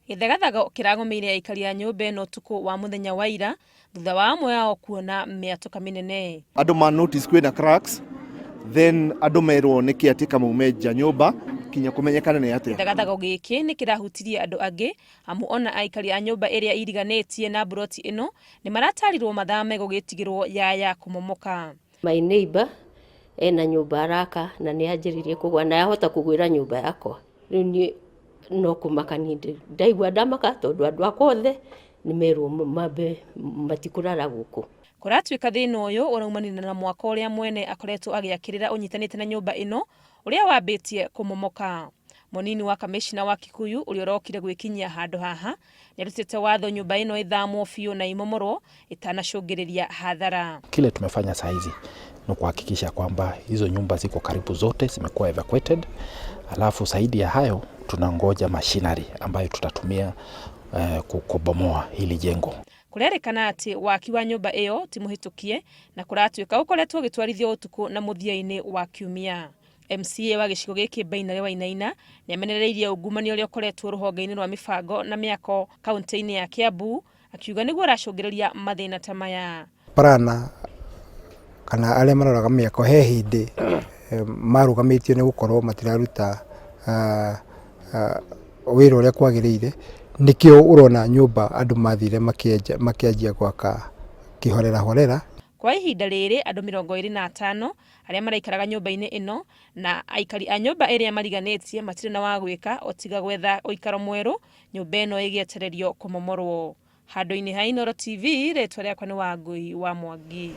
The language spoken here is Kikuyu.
Gĩthagathago kĩragũmĩire aikari a nyũmba ĩno ũtukũ wa mũthenya wa ira thutha wa amwe ao kuona mĩatũka mĩnene. Andũ ma notice kwĩna cracks, then andũ merwo nĩkĩ atĩ kamaume nja nyũmba kinya kũmenyekane nĩ atĩa. Gĩthagathago gĩkĩ nĩ kĩrahutirie andũ angĩ amu ona aikari a nyũmba ĩrĩa iriganĩtie na mburoti ĩno nĩ maratarirwo mathame gũgĩtigĩrwo yaya kũmomoka. My neighbor ena nyũmba araka na nĩ anjĩrĩirie kũgwa na yahota kũgwĩra nyũmba yakwa. Rĩu niĩ no kũmaka niĩ ndaigua ndamaka tondũ andũ akwa othe nĩ merwo mambe matikũrara gũkũ. Kũratuĩka thĩna ũyũ ũraumanire na mwako ũrĩa mwene akoretwo agĩakĩrĩra ũnyitanĩte na nyũmba ĩno ũrĩa wambĩtie kũmomoka. Mũnini wa kamĩcina wa Kikuyu ũrĩa ũrokire gwĩkinyia handũ haha nĩarutĩte watho nyũmba ĩno ĩthamwo biũ na imomorwo ĩtanacũngĩrĩria hathara. Kile tumefanya saa hizi ni kuhakikisha kwamba hizo nyumba ziko karibu zote zimekuwa evacuated, alafu zaidi ya hayo tunangoja machinery ambayo tutatumia kubomoa hili jengo. Kũrerĩkana atĩ waki wa nyũmba ĩyo ti mũhĩtũkie na kũratuĩka ũkoretwo ũgĩtwarithio ũtukũ na mũthia-inĩ wa kiumia. MCA wa gĩcigo gĩkĩ Bainare Wainaina nĩamenereirie ungumania ũrĩa ũkoretwo rũhonge-inĩ rwa mĩbango na mĩako kaunti-inĩ ya Kiambu akiuga nĩguo ũracũngĩrĩria mathĩna ta maya. Prana kana arĩa maroraga mĩako he hĩndĩ marũgamĩtio nĩ gũkorwo matiraruta wĩra ũrĩa kwagĩrĩire, nĩkĩo ũrona nyũmba andũ mathire makĩanjia gwaka kĩhorera horera. Kwa ihinda rĩrĩ andũ 25 arĩa maraikaraga nyũmba-inĩ ĩno na aikari a nyũmba ĩrĩa mariganĩtie matirĩ na wa gwĩka o tiga gwetha ũikaro mwerũ nyũmba ĩno ĩgĩetererio kũmomorwo. Handũ-inĩ ha Inooro TV, rĩtwa rĩakwa nĩ Wangũi wa Mwangi.